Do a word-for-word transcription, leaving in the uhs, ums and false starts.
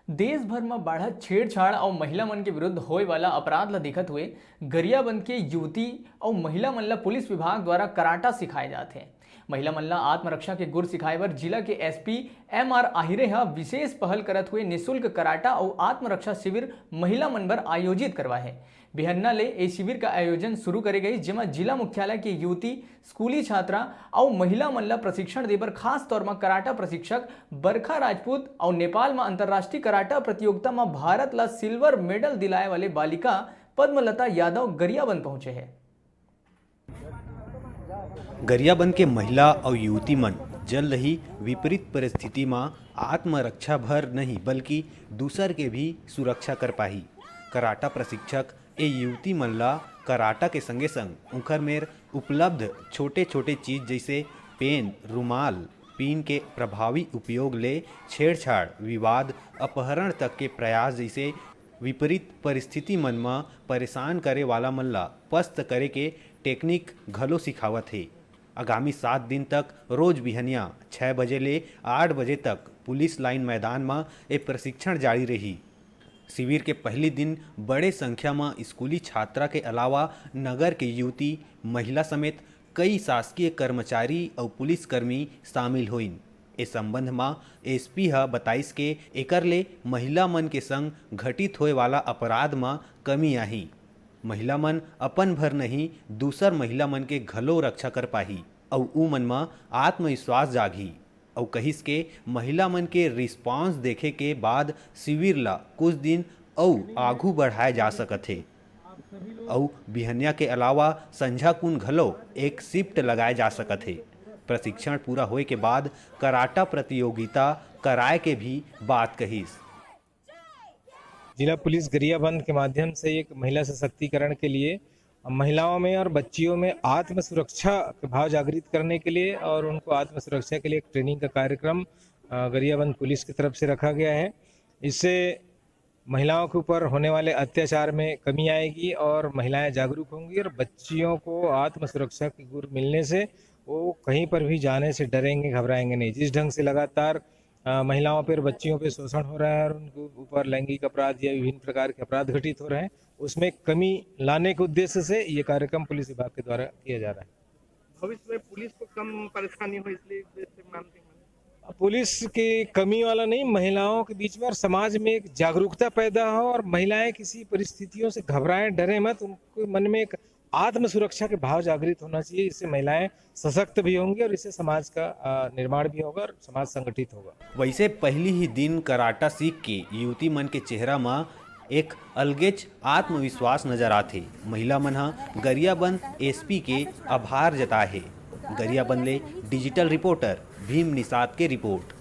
देश भर म बाढ़त छेड़छाड़ अउ महिला मन के विरुद्ध होए वाला अपराध ल देखत हुए गरियाबंद के युवती अउ महिला मन ल पुलिस विभाग द्वारा कराटा सिखाए जात हे। महिला मन ल आत्मरक्षा के गुर सिखाए बर जिला के एसपी एम आर आहिरे ह विशेष पहल करत हुए निशुल्क कराटा अउ आत्मरक्षा शिविर महिला मन बर आयोजित करवाए हे। बिहन्ना ले ए शिविर का आयोजन शुरू करे गई, जेमा जिला मुख्यालय के युवती, स्कूली छात्रा अउ महिला मन ल प्रशिक्षण देबर खास तौर म कराटा प्रशिक्षक बरखा राजपूत अउ नेपाल म अंतर्राष्ट्रीय कराटा प्रतियोगिता म भारत ल सिल्वर मेडल दिलाए वाले बालिका पद्मलता यादव गरियाबंद पहुंचे हे। गरियाबंद के महिला अउ युवती मन जल्द ही विपरीत परिस्थिति म आत्मरक्षा भर नहीं बल्कि दूसर के भी सुरक्षा कर पाही। कराटा प्रशिक्षक ए युवती मन ला कराटा के संगे संग उंखर मेर उपलब्ध छोटे-छोटे चीज जइसे पेन, रुमाल, पिन के प्रभावी उपयोग ले छेड़छाड़, विवाद, अपहरण तक के प्रयास जइसे विपरीत परिस्थिति मन म परेशान करे वाला मन ला पस्त करे के टेक्निक घलो सिखावत हे। आगामी सात दिन तक रोज बिहनिया छह बजे ले आठ बजे तक पुलिस लाइन मैदान म ए प्रशिक्षण जारी रही। शिविर के पहली दिन बड़े संख्या म स्कूली छात्रा के अलावा नगर के युवती, महिला समेत कई शासकीय कर्मचारी अउ पुलिसकर्मी शामिल होइन। ए संबंध म एसपी ह बताइस के एकर ले महिला मन के संग घटित होए वाला अपराध म कमी आही। महिला मन अपन भर नहीं, दूसर महिला मन के घलो रक्षा कर पाही अउ उमन म आत्मविश्वास जागही। अउ कहिस के महिला मन के रिस्पॉन्स देखे के बाद शिविर ला कुछ दिन अउ आघू बढ़ाए जा सकत हे। अउ बिहनिया के अलावा संझा कुन घलो एक शिफ्ट लगाए जा सकत हे। प्रशिक्षण पूरा होए के बाद कराटा प्रतियोगिता कराए के भी बात कहिस। जिला पुलिस गरियाबंद के माध्यम से एक महिला सशक्तिकरण के लिए, महिलाओं में और बच्चियों में आत्म सुरक्षा के भाव जागृत करने के लिए और उनको आत्म सुरक्षा के लिए एक ट्रेनिंग का कार्यक्रम गरियाबंद पुलिस की तरफ से रखा गया है। इससे महिलाओं के ऊपर होने वाले अत्याचार में कमी आएगी और महिलाएं जागरूक होंगी और बच्चियों को आत्म सुरक्षा की गुर मिलने से वो कहीं पर भी जाने से डरेंगे, घबराएंगे नहीं। जिस ढंग से लगातार महिलाओं पर, बच्चियों पर शोषण हो रहा है और उनके ऊपर लैंगिक अपराध या विभिन्न प्रकार के अपराध घटित हो रहे हैं, उसमें कमी लाने के उद्देश्य से ये कार्यक्रम पुलिस विभाग के द्वारा किया जा रहा है। भविष्य में पुलिस को कम परेशानी हो, इसलिए मानते हैं। पुलिस की कमी वाला नहीं, महिलाओं के बीच में और समाज में एक जागरूकता पैदा हो और महिलाएं किसी परिस्थितियों से घबराएं, डरें मत। उनके मन में एक आत्म सुरक्षा के भाव जागृत होना चाहिए, इससे महिलाएं सशक्त भी होंगी और इससे समाज का निर्माण भी होगा और समाज संगठित होगा। वैसे पहली ही दिन कराटा सीख के युवती मन के चेहरा म एक अलगेच आत्मविश्वास नजर आथे। महिला मन ह गरियाबंद एसपी के आभार जताए हे। गरियाबंद ले डिजिटल रिपोर्टर भीम निषाद के रिपोर्ट।